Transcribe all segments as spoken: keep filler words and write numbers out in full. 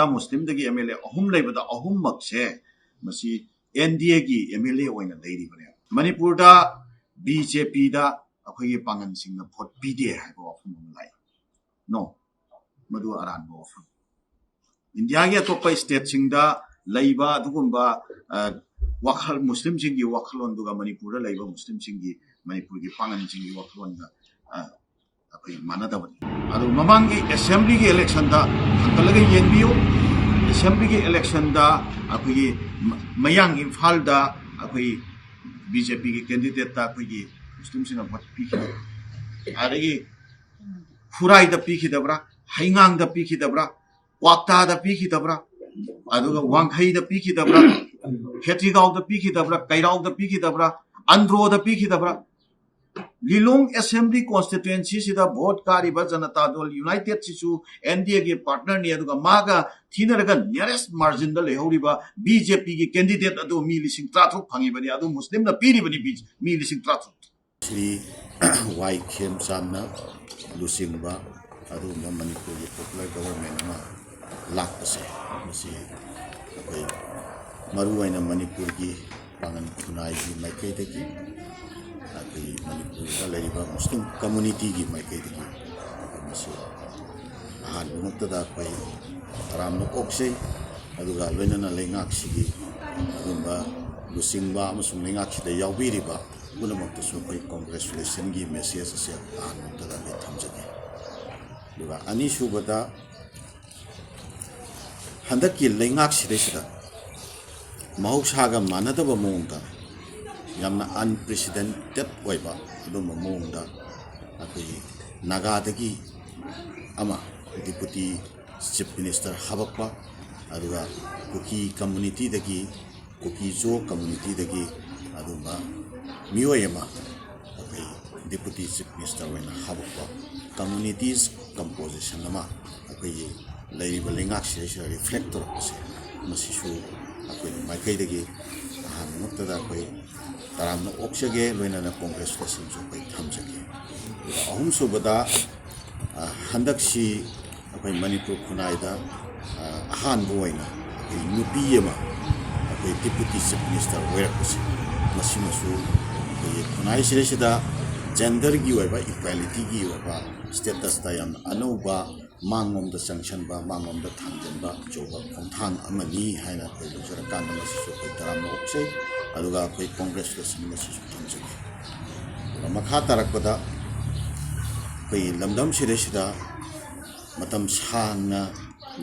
ꯃꯨꯁꯂꯤꯝꯗꯒꯤ M L A ꯑꯍꯨꯝ ꯂꯩꯕꯗ ꯑꯍꯨꯝꯃꯛꯁꯦ ꯃꯁꯤ ꯑꯦꯟ ꯗꯤ ꯑꯦꯒꯤ ꯑꯦꯝ ꯑꯦꯜ ꯑꯦ ꯑꯣꯏꯅ ꯂꯩꯔꯤꯕꯅꯦ꯫ ꯃꯅꯤꯄꯨꯔꯗ ꯕꯤ ꯖꯦ ꯄꯤꯗ ꯑꯩꯈꯣꯏꯒꯤ ꯄꯥꯡꯒꯜꯁꯤꯡꯅ ꯚꯣꯠ ꯄꯤꯗꯦ ꯍꯥꯏꯕ ꯋꯥꯐꯝ ꯑꯃ ꯂꯥꯛꯏ꯫ ꯅꯣ, ꯃꯗꯨ ꯑꯔꯥꯟꯕ ꯋꯥꯐꯝ꯫ ꯏꯟꯗꯤꯌꯥꯒꯤ ꯑꯇꯣꯞꯄ ꯁ꯭ꯇꯦꯠꯁꯤꯡꯗ ꯂꯩꯕ ꯑꯗꯨꯒꯨꯝꯕ, ꯑ, ꯋꯥꯈꯜ, ꯃꯨꯁꯂꯤꯝꯁꯤꯡꯒꯤ ꯋꯥꯈꯜꯂꯣꯟꯗꯨꯒ ꯃꯅꯤꯄꯨꯔꯗ ꯂꯩꯕ ꯃꯨꯁꯂꯤꯝꯁꯤꯡꯒꯤ, ꯃꯅꯤꯄꯨꯔꯒꯤ ꯄꯥꯡꯒꯜꯁꯤꯡꯒꯤ ꯋꯥꯈꯜꯂꯣꯟꯒ, ꯑ, ꯑꯩꯈꯣꯏ ꯃꯥꯟꯅꯗꯕꯅꯤ꯫ ꯑꯗꯨ ꯃꯃꯥꯡꯒꯤ ꯑꯦꯁꯦꯝꯕ꯭ꯂꯤꯒꯤ ꯏꯂꯦꯛꯁꯟꯗ ꯍꯟꯒꯠꯂꯒ ꯌꯦꯡꯕꯤꯌꯨ꯫ ꯑꯦꯁꯦꯝꯕ꯭ꯂꯤꯒꯤ ꯏꯂꯦꯛꯁꯟꯗ ꯑꯩꯈꯣꯏꯒꯤ ꯃ-, ꯃꯌꯥꯡ ꯏꯝꯐꯥꯜꯗ ꯑꯩꯈꯣꯏ ꯕꯤ ꯖꯦ ꯄꯤꯒꯤ ꯀꯦꯟꯗꯤꯗꯦꯠꯇ ꯑꯩꯈꯣꯏꯒꯤ ꯃꯨꯁꯂꯤꯝꯁꯤꯡꯅ ꯚꯣꯠ ꯄꯤꯈꯤꯕ, ꯑꯗꯒꯤ ꯈꯨꯔꯥꯏꯗ ꯄꯤꯈꯤꯗꯕ꯭ꯔꯥ, ꯍꯩꯉꯥꯡꯗ ꯄꯤꯈꯤꯗꯕ꯭ꯔꯥ, ꯀ꯭ꯋꯥꯛꯇꯥꯗ ꯄꯤꯈꯤꯗꯕ꯭ꯔꯥ, ꯑꯗꯨꯒ ꯋꯥꯡꯈꯩꯗ ꯄꯤꯈꯤꯗꯕ꯭ꯔꯥ, ꯈꯦꯇ꯭ꯔꯤꯒꯥꯎꯗ ꯄꯤꯈꯤꯗꯕ꯭ꯔꯥ, ꯀꯩꯔꯥꯎꯗ ꯄꯤꯈꯤꯗꯕ꯭ꯔꯥ, ꯑꯟꯗ꯭ꯔꯣꯗ ꯄꯤꯈꯤꯗꯕ꯭ꯔꯥ? ꯂꯤꯂꯣꯡ ꯑꯦꯁꯦꯝꯕ꯭ꯂꯤ ꯀꯣꯟꯁꯇꯤꯇ꯭ꯋꯦꯟꯁꯤꯁꯤꯗ ꯚꯣꯠ ꯀꯥꯔꯤꯕ ꯖꯅꯇꯥ ꯗꯜ ꯌꯨꯅꯥꯏꯇꯦꯗꯁꯤꯁꯨ ꯑꯦꯟ ꯗꯤ ꯑꯦꯒꯤ ꯄꯥꯔꯠꯅꯔꯅꯤ, ꯑꯗꯨꯒ ꯃꯥꯒ ꯊꯤꯅꯔꯒ ꯅꯤꯌꯔꯦꯁ ꯃꯥꯔꯖꯤꯟꯗ ꯂꯩꯍꯧꯔꯤꯕ ꯕꯤ ꯖꯦ ꯄꯤꯒꯤ ꯀꯦꯟꯗꯤꯗꯦꯠ ꯑꯗꯨ ꯃꯤ ꯂꯤꯁꯤꯡ ꯇꯔꯥꯇꯔꯨꯛ ꯐꯪꯉꯤꯕꯅꯤ, ꯑꯗꯨ ꯃꯨꯁꯂꯤꯝꯅ ꯄꯤꯔꯤꯕꯅꯤ, ꯃꯤ ꯂꯤꯁꯤꯡ ꯇꯔꯥꯇꯔꯨꯛ꯫ ꯁ꯭ꯔꯤ ꯋꯥꯏ ꯈꯦꯝꯆꯥꯟꯅ ꯂꯨꯆꯤꯡꯕ ꯑꯗꯨꯒꯨꯝꯕ ꯃꯅꯤꯄꯨꯔꯒꯤ ꯄꯣꯄꯨꯂꯔ ꯒꯣꯚꯔꯟꯃꯦꯟ ꯑꯃ ꯂꯥꯛꯄꯁꯦ, ꯃꯁꯤ ꯑꯩꯈꯣꯏ ꯃꯔꯨꯑꯣꯏꯅ ꯃꯅꯤꯄꯨꯔꯒꯤ ꯄꯥꯉꯜ ꯈꯨꯟꯅꯥꯏꯒꯤ ꯃꯥꯏꯀꯩꯗꯒꯤ, ꯑꯩꯈꯣꯏ ꯃꯅꯤꯄꯨꯔꯗ ꯂꯩꯔꯤꯕ ꯃꯨꯁꯂꯤꯝ ꯀꯝꯃꯨꯅꯤꯇꯤꯒꯤ ꯃꯥꯏꯀꯩꯗꯒꯤ ꯃꯁꯤ ꯑꯍꯥꯟꯕꯃꯛꯇꯗ ꯑꯩꯈꯣꯏ ꯇꯔꯥꯝꯅ ꯑꯣꯛꯆꯩ꯫ ꯑꯗꯨꯒ ꯂꯣꯏꯅꯅ ꯂꯩꯉꯥꯛꯁꯤꯒꯤ ꯑꯗꯨꯒꯨꯝꯕ ꯂꯨꯆꯤꯡꯕ ꯑꯃꯁꯨꯡ ꯂꯩꯉꯥꯛꯁꯤꯗ ꯌꯥꯎꯕꯤꯔꯤꯕ ꯄꯨꯝꯅꯃꯛꯇꯁꯨ ꯑꯩꯈꯣꯏ ꯀꯣꯡꯒ꯭ꯔꯦꯆꯨꯂꯦꯁꯟꯒꯤ ꯃꯦꯁꯦꯖ ꯑꯁꯦ ꯑꯍꯥꯟꯕꯃꯛꯇꯗ ꯑꯩꯈꯣꯏ ꯊꯝꯖꯒꯦ꯫ ꯑꯗꯨꯒ ꯑꯅꯤꯁꯨꯕꯗ, ꯍꯟꯗꯛꯀꯤ ꯂꯩꯉꯥꯛꯁꯤꯗꯩꯁꯤꯗ ꯃꯍꯧꯁꯥꯒ ꯃꯥꯟꯅꯗꯕ ꯃꯑꯣꯡꯗ, ꯌꯥꯝꯅ ꯑꯟꯄ꯭ꯔꯤꯁꯤꯗꯦꯟꯇꯦꯠ ꯑꯣꯏꯕ ꯑꯗꯨꯝꯕ ꯃꯑꯣꯡꯗ ꯑꯩꯈꯣꯏꯒꯤ ꯅꯥꯒꯥꯗꯒꯤ ꯑꯃ ꯗꯤꯄꯨꯇꯤ ꯆꯤꯐ ꯃꯤꯅꯤꯁꯇꯔ ꯍꯥꯞꯄꯛꯄ, ꯑꯗꯨꯒ ꯀꯨꯀꯤ ꯀꯝꯃꯨꯅꯤꯇꯤꯗꯒꯤ, ꯀꯨꯀꯤ ꯖꯣ ꯀꯝꯃꯨꯅꯤꯇꯤꯗꯒꯤ ꯑꯗꯨꯝꯕ ꯃꯤꯑꯣꯏ ꯑꯃ ꯑꯩꯈꯣꯏ ꯗꯤꯄꯨꯇꯤ ꯆꯤꯐ ꯃꯤꯅꯤꯁꯇꯔ ꯑꯣꯏꯅ ꯍꯥꯞꯄꯛꯄ, ꯀꯝꯃꯨꯅꯤꯇꯤꯁ ꯀꯝꯄꯣꯖꯤꯁꯟ ꯑꯃ ꯑꯩꯈꯣꯏꯒꯤ ꯂꯩꯔꯤꯕ ꯂꯩꯉꯥꯛꯁꯤꯗꯩꯁꯤꯗ ꯔꯤꯐ꯭ꯂꯦꯛ ꯇꯧꯔꯛꯄꯁꯦ, ꯃꯁꯤꯁꯨ ꯑꯩꯈꯣꯏꯒꯤ ꯃꯥꯏꯀꯩꯗꯒꯤ ꯑꯍꯥꯟꯕꯃꯛꯇꯗ ꯑꯩꯈꯣꯏ ꯇꯔꯥꯝꯅ ꯑꯣꯛꯆꯒꯦ, ꯂꯣꯏꯅꯅ ꯀꯣꯡꯒ꯭ꯔꯦꯆꯨꯂꯦꯁꯟꯁꯨ ꯑꯩꯈꯣꯏ ꯊꯝꯖꯒꯦ꯫ ꯑꯗꯨꯒ ꯑꯍꯨꯝꯁꯨꯕꯗ, ꯑ, ꯍꯟꯗꯛꯁꯤ ꯑꯩꯈꯣꯏ ꯃꯅꯤꯄꯨꯔ ꯈꯨꯟꯅꯥꯏꯗ, ꯑ, ꯑꯍꯥꯟꯕ ꯑꯣꯏꯅ ꯑꯩꯈꯣꯏ ꯅꯨꯄꯤ ꯑꯃ ꯑꯩꯈꯣꯏ Deputy Chief Minister ꯑꯣꯏꯔꯛꯄꯁꯦ, ꯃꯁꯤꯃꯁꯨ ꯑꯩꯈꯣꯏꯒꯤ ꯈꯨꯟꯅꯥꯏ ꯁꯤꯗꯩꯁꯤꯗ genderꯒꯤ ꯑꯣꯏꯕ, equalityꯒꯤ ꯑꯣꯏꯕ statusꯇ ꯌꯥꯝꯅ ꯑꯅꯧꯕ ꯃꯥꯡꯂꯣꯝꯗ ꯆꯪꯁꯟꯕ, ꯃꯥꯡꯂꯣꯝꯗ ꯊꯥꯡꯖꯟꯕ ꯑꯆꯧꯕ ꯈꯣꯡꯊꯥꯡ ꯑꯃꯅꯤ ꯍꯥꯏꯅ ꯑꯩꯈꯣꯏ ꯂꯧꯖꯔꯀꯥꯟꯗ ꯃꯁꯤꯁꯨ ꯑꯩꯈꯣꯏ ꯇꯔꯥꯝꯅ ꯑꯣꯛꯆꯩ꯫ ꯑꯗꯨꯒ ꯑꯩꯈꯣꯏ congratulation ꯃꯁꯤꯁꯨ ꯊꯝꯖꯒꯦ꯫ ꯑꯗꯨꯒ ꯃꯈꯥ ꯇꯥꯔꯛꯄꯗ ꯑꯩꯈꯣꯏꯒꯤ ꯂꯝꯗꯝ ꯁꯤꯗꯩꯁꯤꯗ ꯃꯇꯝ ꯁꯥꯡꯅ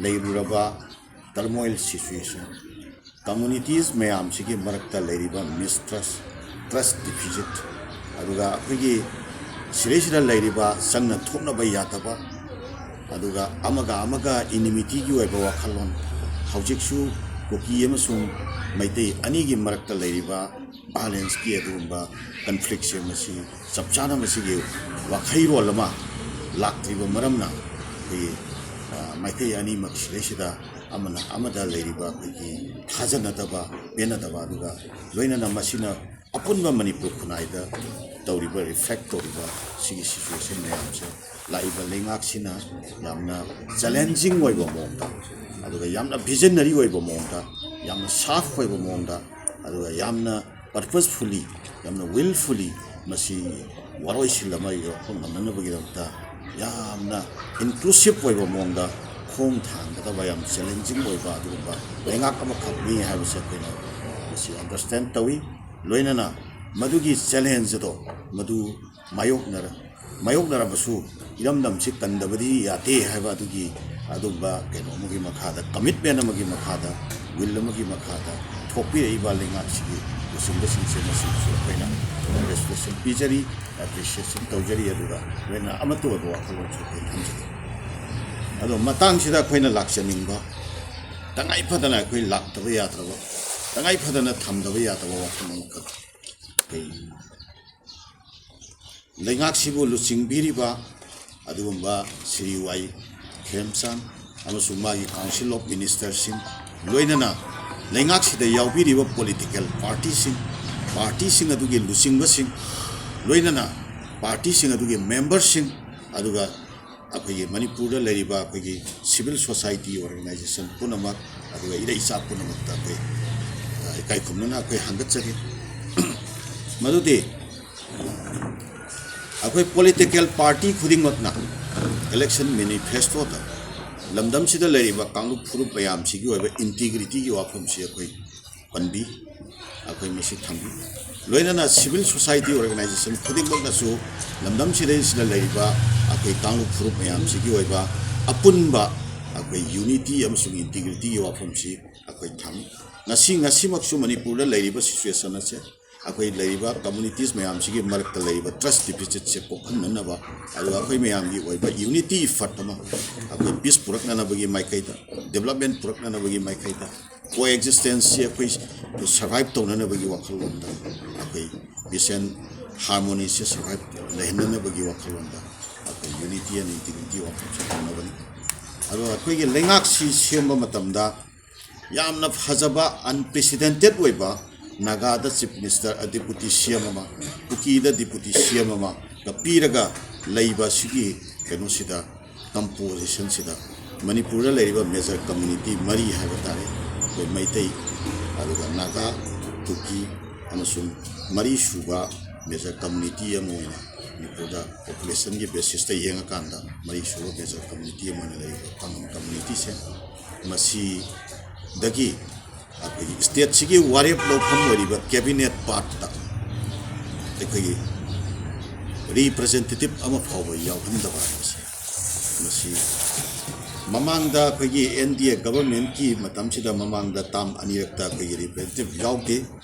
ꯂꯩꯔꯨꯔꯕ turmoil situation, communities ꯃꯌꯥꯝꯁꯤꯒꯤ ꯃꯔꯛꯇ ꯂꯩꯔꯤꯕ mistrust, trust deficit, ꯑꯗꯨꯒ ꯑꯩꯈꯣꯏꯒꯤ ꯁꯤꯗꯩꯁꯤꯗ ꯂꯩꯔꯤꯕ ꯆꯪꯅ ꯊꯣꯛꯅꯕ ꯌꯥꯗꯕ, ꯑꯗꯨꯒ ꯑꯃꯒ ꯑꯃꯒ enmityꯒꯤ ꯑꯣꯏꯕ ꯋꯥꯈꯜꯂꯣꯟ, ꯍꯧꯖꯤꯛꯁꯨ ꯀꯨꯀꯤ ꯑꯃꯁꯨꯡ ꯃꯩꯇꯩ ꯑꯅꯤꯒꯤ ꯃꯔꯛꯇ ꯂꯩꯔꯤꯕ violenceꯀꯤ ꯑꯗꯨꯒꯨꯝꯕ conflictꯁꯦ, ꯃꯁꯤ ꯆꯞ ꯆꯥꯅ ꯃꯁꯤꯒꯤ ꯋꯥꯈꯩꯔꯣꯜ ꯑꯃ ꯂꯥꯛꯇ꯭ꯔꯤꯕ ꯃꯔꯝꯅ ꯑꯩꯈꯣꯏꯒꯤ, ꯑ, ꯃꯥꯏꯀꯩ ꯑꯅꯤꯃꯛ ꯁꯤꯗꯩꯁꯤꯗ ꯑꯃꯅ ꯑꯃꯗ ꯂꯩꯔꯤꯕ ꯑꯩꯈꯣꯏꯒꯤ ꯊꯥꯖꯅꯗꯕ, ꯄꯦꯟꯅꯗꯕ, ꯑꯗꯨꯒ ꯂꯣꯏꯅꯅ ꯃꯁꯤꯅ ꯑꯄꯨꯟꯕ ꯃꯅꯤꯄꯨꯔ ꯈꯨꯟꯅꯥꯏꯗ ꯇꯧꯔꯤꯕ, reflect ꯇꯧꯔꯤꯕ ꯁꯤꯒꯤ situation ꯃꯌꯥꯝꯁꯦ ꯂꯥꯛꯏꯕ ꯂꯩꯉꯥꯛꯁꯤꯅ ꯌꯥꯝꯅ challenging ꯑꯣꯏꯕ ꯃꯑꯣꯡꯗ, ꯑꯗꯨꯒ ꯌꯥꯝꯅ visionary ꯑꯣꯏꯕ ꯃꯑꯣꯡꯗ, ꯌꯥꯝꯅ sharp ꯑꯣꯏꯕ ꯃꯑꯣꯡꯗ, ꯑꯗꯨꯒ ꯌꯥꯝꯅ purposefully, ꯌꯥꯝꯅ willfully ꯃꯁꯤ ꯋꯥꯔꯣꯏꯁꯤꯟ ꯑꯃ ꯌꯧꯔꯛꯄ ꯉꯝꯅꯅꯕꯒꯤꯗꯃꯛꯇ ꯌꯥꯝꯅ inclusive ꯑꯣꯏꯕ ꯃꯑꯣꯡꯗ ꯈꯣꯡ ꯊꯥꯡꯒꯗꯕ ꯌꯥꯝ challenging ꯑꯣꯏꯕ ꯑꯗꯨꯒꯨꯝꯕ ꯂꯩꯉꯥꯛ ꯑꯃꯈꯛꯅꯤ ꯍꯥꯏꯕꯁꯦ ꯑꯩꯈꯣꯏꯅ ꯃꯁꯤ understand ꯇꯧꯏ꯫ ꯂꯣꯏꯅꯅ ꯃꯗꯨꯒꯤ challenge ꯑꯗꯣ ꯃꯗꯨ ꯃꯥꯌꯣꯛꯅꯔ-, ꯃꯥꯌꯣꯛꯅꯔꯕꯁꯨ ꯏꯔꯝꯗꯝꯁꯤ ꯀꯟꯗꯕꯗꯤ ꯌꯥꯗꯦ ꯍꯥꯏꯕ ꯑꯗꯨꯒꯤ ꯑꯗꯨꯝꯕ ꯀꯩꯅꯣ ꯑꯃꯒꯤ ꯃꯈꯥꯗ, commitment ꯑꯃꯒꯤ ꯃꯈꯥꯗ, will ꯑꯃꯒꯤ ꯃꯈꯥꯗ ꯊꯣꯛꯄꯤꯔꯛꯏꯕ ꯂꯩꯉꯥꯛꯁꯤꯒꯤ ꯂꯨꯆꯤꯡꯕꯁꯤꯡꯁꯦ ꯃꯁꯤꯕꯨꯁꯨ ꯑꯩꯈꯣꯏꯅ congratulation ꯄꯤꯖꯔꯤ, appreciation ꯇꯧꯖꯔꯤ, ꯑꯗꯨꯒ ꯂꯣꯏꯅꯅ ꯑꯃꯠꯇ ꯑꯣꯏꯕ ꯋꯥꯈꯜꯂꯣꯟꯁꯨ ꯑꯩꯈꯣꯏ ꯊꯝꯖꯔꯤ꯫ ꯑꯗꯣ ꯃꯇꯥꯡꯁꯤꯗ ꯑꯩꯈꯣꯏꯅ ꯂꯥꯛꯆꯅꯤꯡꯕ, ꯇꯉꯥꯏ ꯐꯗꯅ ꯑꯩꯈꯣꯏ ꯂꯥꯛꯇꯕ ꯌꯥꯗ꯭ꯔꯕ, ꯇꯉꯥꯏ ꯐꯗꯅ ꯊꯝꯗꯕ ꯌꯥꯗꯕ ꯋꯥꯐꯝ ꯑꯃꯈꯛ, ꯑꯩꯈꯣꯏ ꯂꯩꯉꯥꯛꯁꯤꯕꯨ ꯂꯨꯆꯤꯡꯕꯤꯔꯤꯕ ꯑꯗꯨꯒꯨꯝꯕ ꯁ꯭ꯔꯤ ꯋꯥꯏ ꯈꯦꯝꯆꯥꯟ ꯑꯃꯁꯨꯡ ꯃꯥꯒꯤ Council of Ministerꯁꯤꯡ, ꯂꯣꯏꯅꯅ ꯂꯩꯉꯥꯛꯁꯤꯗ ꯌꯥꯎꯕꯤꯔꯤꯕ political partyꯁꯤꯡ, partyꯁꯤꯡ ꯑꯗꯨꯒꯤ ꯂꯨꯆꯤꯡꯕꯁꯤꯡ, ꯂꯣꯏꯅꯅ partyꯁꯤꯡ ꯑꯗꯨꯒꯤ memberꯁꯤꯡ, ꯑꯗꯨꯒ ꯑꯩꯈꯣꯏꯒꯤ ꯃꯅꯤꯄꯨꯔꯗ ꯂꯩꯔꯤꯕ ꯑꯩꯈꯣꯏꯒꯤ civil society organization ꯄꯨꯝꯅꯃꯛ, ꯑꯗꯨꯒ ꯏꯔꯩ ꯏꯆꯥ ꯄꯨꯝꯅꯃꯛꯇ ꯑꯩꯈꯣꯏ, ꯑ, ꯏꯀꯥꯏ ꯈꯨꯝꯅꯅ ꯑꯩꯈꯣꯏ ꯍꯪꯒꯠꯆꯔꯤ꯫ ꯃꯗꯨꯗꯤ ꯑꯩꯈꯣꯏ political party ꯈꯨꯗꯤꯡꯃꯛꯅ election manifestoꯗ ꯂꯝꯗꯝꯁꯤꯗ ꯂꯩꯔꯤꯕ ꯀꯥꯡꯂꯨꯞ ꯐꯨꯔꯨꯞ ꯃꯌꯥꯝꯁꯤꯒꯤ ꯑꯣꯏꯕ integrityꯒꯤ ꯋꯥꯐꯝꯁꯤ ꯑꯩꯈꯣꯏ ꯄꯟꯕꯤ, ꯑꯩꯈꯣꯏ ꯃꯁꯤ ꯊꯝꯕꯤ꯫ ꯂꯣꯏꯅꯅ civil society organization ꯈꯨꯗꯤꯡꯃꯛꯅꯁꯨ ꯂꯝꯗꯝꯁꯤꯗꯩꯁꯤꯗ ꯂꯩꯔꯤꯕ ꯑꯩꯈꯣꯏ ꯀꯥꯡꯂꯨꯞ ꯐꯨꯔꯨꯞ ꯃꯌꯥꯝꯁꯤꯒꯤ ꯑꯣꯏꯕ ꯑꯄꯨꯟꯕ ꯑꯩꯈꯣꯏ unity ꯑꯃꯁꯨꯡ integrityꯒꯤ ꯋꯥꯐꯝꯁꯤ ꯑꯩꯈꯣꯏ ꯊꯝꯃꯤ꯫ ꯉꯁꯤ, ꯉꯁꯤꯃꯛꯁꯨ ꯃꯅꯤꯄꯨꯔꯗ ꯂꯩꯔꯤꯕ situation ꯑꯁꯦ ꯑꯩꯈꯣꯏ ꯂꯩꯔꯤꯕ communities ꯃꯌꯥꯝꯁꯤꯒꯤ ꯃꯔꯛꯇ ꯂꯩꯔꯤꯕ trust deficitꯁꯦ ꯀꯣꯛꯍꯟꯅꯅꯕ, ꯑꯗꯨꯒ ꯑꯩꯈꯣꯏ ꯃꯌꯥꯝꯒꯤ ꯑꯣꯏꯕ unity effort ꯑꯃ ꯑꯩꯈꯣꯏ peace ꯄꯨꯔꯛꯅꯅꯕꯒꯤ ꯃꯥꯏꯀꯩꯗ, development ꯄꯨꯔꯛꯅꯅꯕꯒꯤ ꯃꯥꯏꯀꯩꯗ, coexistenceꯁꯤ ꯑꯩꯈꯣꯏ survive ꯇꯧꯅꯅꯕꯒꯤ ꯋꯥꯈꯜꯂꯣꯟꯗ, ꯑꯩꯈꯣꯏ peace and harmonyꯁꯦ survive ꯂꯩꯍꯟꯅꯅꯕꯒꯤ ꯋꯥꯈꯜꯂꯣꯟꯗ ꯑꯩꯈꯣꯏ unity and integrity ꯋꯥꯐꯝꯁꯦ ꯇꯧꯅꯕꯅꯤ꯫ ꯑꯗꯨꯒ ꯑꯩꯈꯣꯏꯒꯤ ꯂꯩꯉꯥꯛꯁꯤ ꯁꯦꯝꯕ ꯃꯇꯝꯗ ꯌꯥꯝꯅ ꯐꯖꯕ, unprecedented ꯑꯣꯏꯕ, ꯅꯥꯒꯥꯗ chief minister, ꯑ, deputy CM ꯑꯃ, ꯀꯨꯀꯤꯗ deputy CM ꯑꯃꯒ ꯄꯤꯔꯒ ꯂꯩꯕ ꯑꯁꯤꯒꯤ ꯀꯩꯅꯣꯁꯤꯗ, compositionꯁꯤꯗ ꯃꯅꯤꯄꯨꯔꯗ ꯂꯩꯔꯤꯕ major community ꯃꯔꯤ ꯍꯥꯏꯕ ꯇꯥꯔꯦ, ꯑꯩꯈꯣꯏ ꯃꯩꯇꯩ, ꯑꯗꯨꯒ ꯅꯥꯒꯥ, ꯀꯨꯀꯤ ꯑꯃꯁꯨꯡ ꯃꯔꯤ ꯁꯨꯕ major community ꯑꯃ ꯑꯣꯏꯅ ꯃꯅꯤꯄꯨꯔꯗ populationꯒꯤ basisꯇ ꯌꯦꯡꯉꯀꯥꯟꯗ ꯃꯔꯤ ꯁꯨꯕ major community ꯑꯃ ꯑꯣꯏꯅ ꯂꯩꯔꯤꯕ ꯄꯥꯉꯝ communityꯁꯦ, ꯃꯁꯤꯗꯒꯤ ꯑꯩꯈꯣꯏꯒꯤ stateꯁꯤꯒꯤ ꯋꯥꯔꯦꯞ ꯂꯧꯐꯝ ꯑꯣꯏꯔꯤꯕ cabinet partꯇ ꯑꯩꯈꯣꯏꯒꯤ representative ꯑꯃ ꯐꯥꯎꯕ ꯌꯥꯎꯍꯟꯗꯕ ꯍꯥꯏꯕꯁꯦ, ꯃꯁꯤ ꯃꯃꯥꯡꯗ ꯑꯩꯈꯣꯏꯒꯤ NDA governmentꯀꯤ ꯃꯇꯝꯁꯤꯗ ꯃꯃꯥꯡꯗ term ꯑꯅꯤꯔꯛꯇ ꯑꯩꯈꯣꯏꯒꯤ representative ꯌꯥꯎꯗꯦ꯫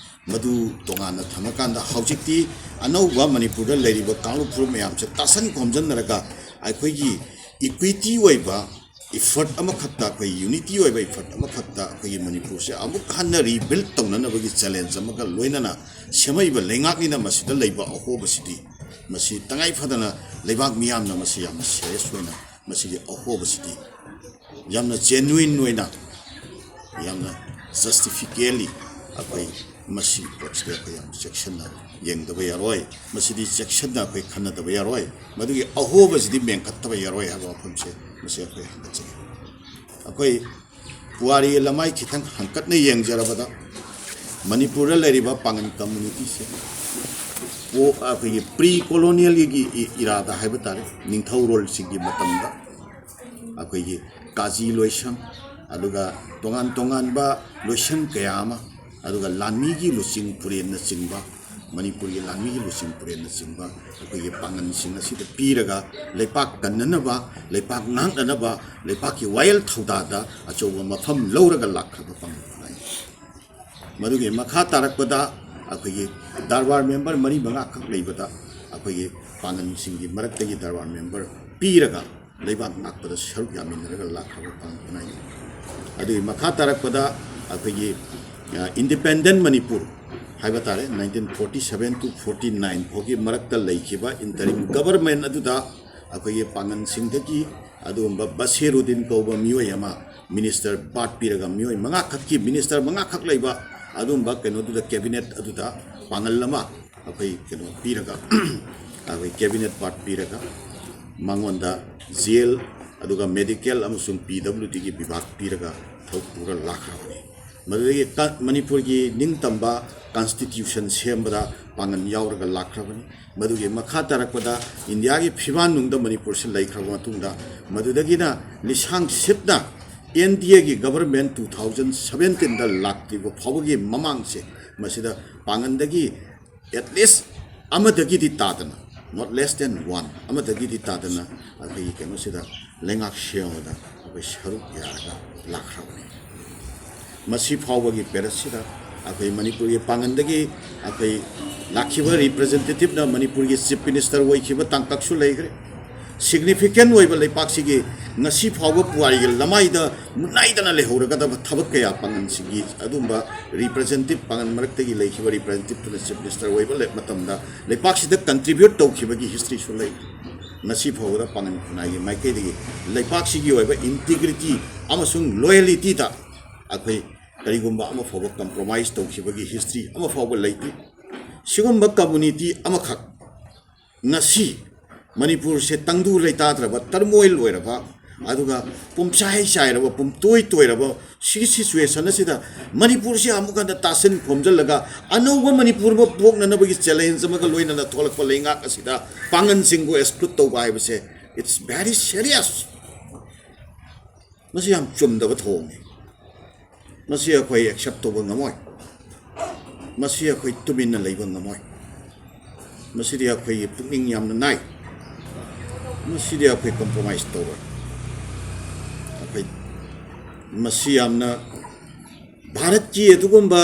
ꯃꯗꯨ ꯇꯣꯉꯥꯟꯅ ꯊꯝꯃꯀꯥꯟꯗ ꯍꯧꯖꯤꯛꯇꯤ ꯑꯅꯧꯕ ꯃꯅꯤꯄꯨꯔꯗ ꯂꯩꯔꯤꯕ ꯀꯥꯡꯂꯨꯞ ꯐꯨꯔꯨꯞ ꯃꯌꯥꯝꯁꯦ ꯇꯥꯁꯟ ꯈꯣꯝꯖꯤꯟꯅꯔꯒ ꯑꯩꯈꯣꯏꯒꯤ equity ꯑꯣꯏꯕ effort ꯑꯃꯈꯛꯇ, ꯑꯩꯈꯣꯏ unity ꯑꯣꯏꯕ effort ꯑꯃꯈꯛꯇ ꯑꯩꯈꯣꯏꯒꯤ ꯃꯅꯤꯄꯨꯔꯁꯦ ꯑꯃꯨꯛ ꯍꯟꯅ rebuild ꯇꯧꯅꯅꯕꯒꯤ challenge ꯑꯃꯒ ꯂꯣꯏꯅꯅ ꯁꯦꯝꯃꯛꯏꯕ ꯂꯩꯉꯥꯛꯅꯤꯅ ꯃꯁꯤꯗ ꯂꯩꯕ ꯑꯍꯣꯕꯁꯤꯗꯤ, ꯃꯁꯤ ꯇꯉꯥꯏ ꯐꯗꯅ ꯂꯩꯕꯥꯛ ꯃꯤꯌꯥꯝꯅ ꯃꯁꯤ ꯌꯥꯝꯅ serious ꯑꯣꯏꯅ ꯃꯁꯤꯒꯤ ꯑꯍꯣꯕꯁꯤꯗꯤ ꯌꯥꯝꯅ genuine ꯑꯣꯏꯅ, ꯌꯥꯝꯅ justifically ꯑꯩꯈꯣꯏ ꯃꯁꯤꯒꯤ ꯄꯣꯠꯁꯤꯗ ꯑꯩꯈꯣꯏ ꯌꯥꯝ ꯆꯦꯛꯁꯤꯟꯅ ꯌꯦꯡꯗꯕ ꯌꯥꯔꯣꯏ꯫ ꯃꯁꯤꯗꯤ ꯆꯦꯛꯁꯤꯟꯅ ꯑꯩꯈꯣꯏ ꯈꯟꯅꯗꯕ ꯌꯥꯔꯣꯏ꯫ ꯃꯗꯨꯒꯤ ꯑꯍꯣꯕꯁꯤꯗꯤ ꯃꯦꯟꯈꯠꯇꯕ ꯌꯥꯔꯣꯏ ꯍꯥꯏꯕ ꯋꯥꯐꯝꯁꯦ ꯃꯁꯤ ꯑꯩꯈꯣꯏ ꯍꯟꯗꯛꯆꯒꯦ꯫ ꯑꯩꯈꯣꯏ ꯄꯨꯋꯥꯔꯤꯒꯤ ꯂꯃꯥꯏ ꯈꯤꯇꯪ ꯍꯪꯀꯠꯅ ꯌꯦꯡꯖꯔꯕꯗ, ꯃꯅꯤꯄꯨꯔꯗ ꯂꯩꯔꯤꯕ ꯄꯥꯉꯟ ꯀꯝꯃ꯭ꯌꯨꯅꯤꯇꯤꯁꯦ ꯑꯩꯈꯣꯏꯒꯤ ꯄ꯭ꯔꯤ ꯀꯣꯂꯣꯅꯤꯌꯦꯜꯒꯤ ꯏꯔꯥꯗ ꯍꯥꯏꯕ ꯇꯥꯔꯦ, ꯅꯤꯡꯊꯧꯔꯣꯜꯁꯤꯡꯒꯤ ꯃꯇꯝꯗ ꯑꯩꯈꯣꯏꯒꯤ ꯀꯥꯖꯤ ꯂꯣꯏꯁꯪ, ꯑꯗꯨꯒ ꯇꯣꯉꯥꯟ ꯇꯣꯉꯥꯟꯕ ꯂꯣꯏꯁꯪ ꯀꯌꯥ ꯑꯃ, ꯑꯗꯨꯒ ꯂꯥꯟꯃꯤꯒꯤ ꯂꯨꯆꯤꯡ ꯄꯨꯔꯦꯟꯅꯆꯤꯡꯕ, ꯃꯅꯤꯄꯨꯔꯒꯤ ꯂꯥꯟꯃꯤꯒꯤ ꯂꯨꯆꯤꯡ ꯄꯨꯔꯦꯟꯅꯆꯤꯡꯕ ꯑꯩꯈꯣꯏꯒꯤ ꯄꯥꯉꯜꯁꯤꯡ ꯑꯁꯤꯗ ꯄꯤꯔꯒ, ꯂꯩꯄꯥꯛ ꯀꯟꯅꯅꯕ, ꯂꯩꯄꯥꯛ ꯉꯥꯛꯅꯅꯕ, ꯂꯩꯄꯥꯛꯀꯤ ꯋꯥꯌꯦꯜ ꯊꯧꯗꯥꯗ ꯑꯆꯧꯕ ꯃꯐꯝ ꯂꯧꯔꯒ ꯂꯥꯛꯈ꯭ꯔꯕ ꯄꯥꯉꯜ ꯈꯨꯟꯅꯥꯏꯅꯤ꯫ ꯃꯗꯨꯒꯤ ꯃꯈꯥ ꯇꯥꯔꯛꯄꯗ ꯑꯩꯈꯣꯏꯒꯤ ꯗꯔꯕꯥꯔ ꯃꯦꯝꯕꯔ ꯃꯔꯤ ꯃꯉꯥꯈꯛ ꯂꯩꯕꯗ ꯑꯩꯈꯣꯏꯒꯤ ꯄꯥꯉꯜꯁꯤꯡꯒꯤ ꯃꯔꯛꯇꯒꯤ ꯗꯔꯕꯥꯔ ꯃꯦꯝꯕꯔ ꯄꯤꯔꯒ ꯂꯩꯕꯥꯛ ꯉꯥꯛꯄꯗ ꯁꯔꯨꯛ ꯌꯥꯃꯤꯟꯅꯔꯒ ꯂꯥꯛꯈ꯭ꯔꯕ ꯄꯥꯉꯜ ꯈꯨꯟꯅꯥꯏꯅꯤ꯫ ꯑꯗꯨꯒꯤ ꯃꯈꯥ ꯇꯥꯔꯛꯄꯗ ꯑꯩꯈꯣꯏꯒꯤ, ꯑ, ꯏꯟꯗꯤꯄꯦꯟꯗꯦꯟ ꯃꯅꯤꯄꯨꯔ ꯍꯥꯏꯕ ꯇꯥꯔꯦ, nineteen forty seven to forty nine ꯐꯥꯎꯒꯤ ꯃꯔꯛꯇ ꯂꯩꯈꯤꯕ interim government ꯑꯗꯨꯗ ꯑꯩꯈꯣꯏꯒꯤ ꯄꯥꯉꯜꯁꯤꯡꯗꯒꯤ ꯑꯗꯨꯒꯨꯝꯕ ꯕꯁꯤꯔꯨꯗꯤꯟ ꯀꯧꯕ ꯃꯤꯑꯣꯏ ꯑꯃ minister part ꯄꯤꯔꯒ, ꯃꯤꯑꯣꯏ ꯃꯉꯥꯈꯛꯀꯤ minister ꯃꯉꯥꯈꯛ ꯂꯩꯕ ꯑꯗꯨꯒꯨꯝꯕ ꯀꯩꯅꯣꯗꯨꯗ, cabinet ꯑꯗꯨꯗ ꯄꯥꯉꯜ ꯑꯃ ꯑꯩꯈꯣꯏ ꯀꯩꯅꯣ ꯄꯤꯔꯒ, ꯑꯩꯈꯣꯏ cabinet part ꯄꯤꯔꯒ, ꯃꯉꯣꯟꯗ jail, ꯑꯗꯨꯒ medical ꯑꯃꯁꯨꯡ P W Dꯒꯤ ꯕꯤꯚꯥꯒ ꯄꯤꯔꯒ ꯊꯕꯛ ꯄꯨꯔ ꯂꯥꯛꯈ꯭ꯔꯕꯅꯤ꯫ ꯃꯗꯨꯗꯒꯤ ꯀ-, ꯃꯅꯤꯄꯨꯔꯒꯤ ꯅꯤꯡꯇꯝꯕ constitution ꯁꯦꯝꯕꯗ ꯄꯥꯡꯒꯜ ꯌꯥꯎꯔꯒ ꯂꯥꯛꯈ꯭ꯔꯕꯅꯤ꯫ ꯃꯗꯨꯒꯤ ꯃꯈꯥ ꯇꯥꯔꯛꯄꯗ ꯏꯟꯗꯤꯌꯥꯒꯤ ꯐꯤꯕꯥꯟꯅꯨꯡꯗ ꯃꯅꯤꯄꯨꯔꯁꯤ ꯂꯩꯈ꯭ꯔꯕ ꯃꯇꯨꯡꯗ, ꯃꯗꯨꯗꯒꯤꯅ ꯂꯤꯁꯥꯡ ꯁꯤꯠꯅ N D Aꯒꯤ government two thousand seventeenꯗ ꯂꯥꯛꯇ꯭ꯔꯤꯕ ꯐꯥꯎꯕꯒꯤ ꯃꯃꯥꯡꯁꯦ, ꯃꯁꯤꯗ ꯄꯥꯡꯒꯜꯗꯒꯤ at least ꯑꯃꯗꯒꯤꯗꯤ ꯇꯥꯗꯅ, not less than one, ꯑꯃꯗꯒꯤꯗꯤ ꯇꯥꯗꯅ ꯑꯩꯈꯣꯏꯒꯤ ꯀꯩꯅꯣꯁꯤꯗ, ꯂꯩꯉꯥꯛ ꯁꯦꯝꯕꯗ ꯑꯩꯈꯣꯏ ꯁꯔꯨꯛ ꯌꯥꯔꯒ ꯂꯥꯛꯈ꯭ꯔꯕꯅꯤ꯫ ꯃꯁꯤ ꯐꯥꯎꯕꯒꯤ periodꯁꯤꯗ ꯑꯩꯈꯣꯏ ꯃꯅꯤꯄꯨꯔꯒꯤ ꯄꯥꯡꯒꯜꯗꯒꯤ ꯑꯩꯈꯣꯏ ꯂꯥꯛꯈꯤꯕ representativeꯅ ꯃꯅꯤꯄꯨꯔꯒꯤ chief minister ꯑꯣꯏꯈꯤꯕ ꯇꯥꯡꯀꯛꯁꯨ ꯂꯩꯈ꯭ꯔꯦ꯫ Significant ꯑꯣꯏꯕ ꯂꯩꯄꯥꯛꯁꯤꯒꯤ ꯉꯁꯤ ꯐꯥꯎꯕ ꯄꯨꯋꯥꯔꯤꯒꯤ ꯂꯃꯥꯏꯗ ꯃꯨꯠꯅꯥꯏꯗꯅ ꯂꯩꯍꯧꯔꯒꯗꯕ ꯊꯕꯛ ꯀꯌꯥ ꯄꯥꯡꯒꯜꯁꯤꯒꯤ ꯑꯗꯨꯝꯕ representative, ꯄꯥꯡꯒꯜ ꯃꯔꯛꯇꯒꯤ ꯂꯩꯈꯤꯕ representativeꯇꯨꯅ chief minister ꯑꯣꯏꯕ ꯂꯩ-, ꯃꯇꯝꯗ ꯂꯩꯄꯥꯛꯁꯤꯗ contribute ꯇꯧꯈꯤꯕꯒꯤ historyꯁꯨ ꯂꯩ꯫ ꯉꯁꯤ ꯐꯥꯎꯕꯗ ꯄꯥꯡꯒꯜ ꯈꯨꯟꯅꯥꯏꯒꯤ ꯃꯥꯏꯀꯩꯗꯒꯤ ꯂꯩꯄꯥꯛꯁꯤꯒꯤ ꯑꯣꯏꯕ integrity ꯑꯃꯁꯨꯡ loyalityꯗ ꯑꯩꯈꯣꯏ ꯀꯔꯤꯒꯨꯝꯕ ꯑꯃ ꯐꯥꯎꯕ compromise ꯇꯧꯈꯤꯕꯒꯤ history ꯑꯃ ꯐꯥꯎꯕ ꯂꯩꯇꯦ꯫ ꯁꯤꯒꯨꯝꯕ community ꯑꯃꯈꯛ ꯉꯁꯤ ꯃꯅꯤꯄꯨꯔꯁꯦ ꯇꯪꯗꯨ ꯂꯩꯇꯥꯗ꯭ꯔꯕ, turmoil ꯑꯣꯏꯔꯕ, ꯑꯗꯨꯒ ꯄꯨꯝꯆꯥꯏ ꯆꯥꯏꯔꯕ, ꯄꯨꯝꯇꯣꯏ ꯇꯣꯏꯔꯕ ꯁꯤꯒꯤ situation ꯑꯁꯤꯗ ꯃꯅꯤꯄꯨꯔꯁꯤ ꯑꯃꯨꯛ ꯍꯟꯅ ꯇꯥꯁꯤꯟ ꯈꯣꯝꯖꯤꯜꯂꯒ ꯑꯅꯧꯕ ꯃꯅꯤꯄꯨꯔ ꯑꯃ ꯄꯣꯛꯅꯅꯕꯒꯤ challenge ꯑꯃꯒ ꯂꯣꯏꯅꯅ ꯊꯣꯛꯂꯛꯄ ꯂꯩꯉꯥꯛ ꯑꯁꯤꯗ ꯄꯥꯡꯒꯜꯁꯤꯡꯕꯨ exclude ꯇꯧꯕ ꯍꯥꯏꯕꯁꯦ, it's very serious꯫ ꯃꯁꯤ ꯌꯥꯝ ꯆꯨꯝꯗꯕ ꯊꯧꯑꯣꯡꯅꯤ꯫ ꯃꯁꯤ ꯑꯩꯈꯣꯏ accept ꯇꯧꯕ ꯉꯝꯃꯣꯏ꯫ ꯃꯁꯤ ꯑꯩꯈꯣꯏ ꯇꯨꯃꯤꯟꯅ ꯂꯩꯕ ꯉꯝꯃꯣꯏ꯫ ꯃꯁꯤꯗꯤ ꯑꯩꯈꯣꯏꯒꯤ ꯄꯨꯛꯅꯤꯡ ꯌꯥꯝꯅ ꯅꯥꯏ꯫ ꯃꯁꯤꯗꯤ ꯑꯩꯈꯣꯏ compromise ꯇꯧꯔꯣꯏ꯫ ꯑꯩꯈꯣꯏ ꯃꯁꯤ ꯌꯥꯝꯅ, ꯚꯥꯔꯠꯀꯤ ꯑꯗꯨꯒꯨꯝꯕ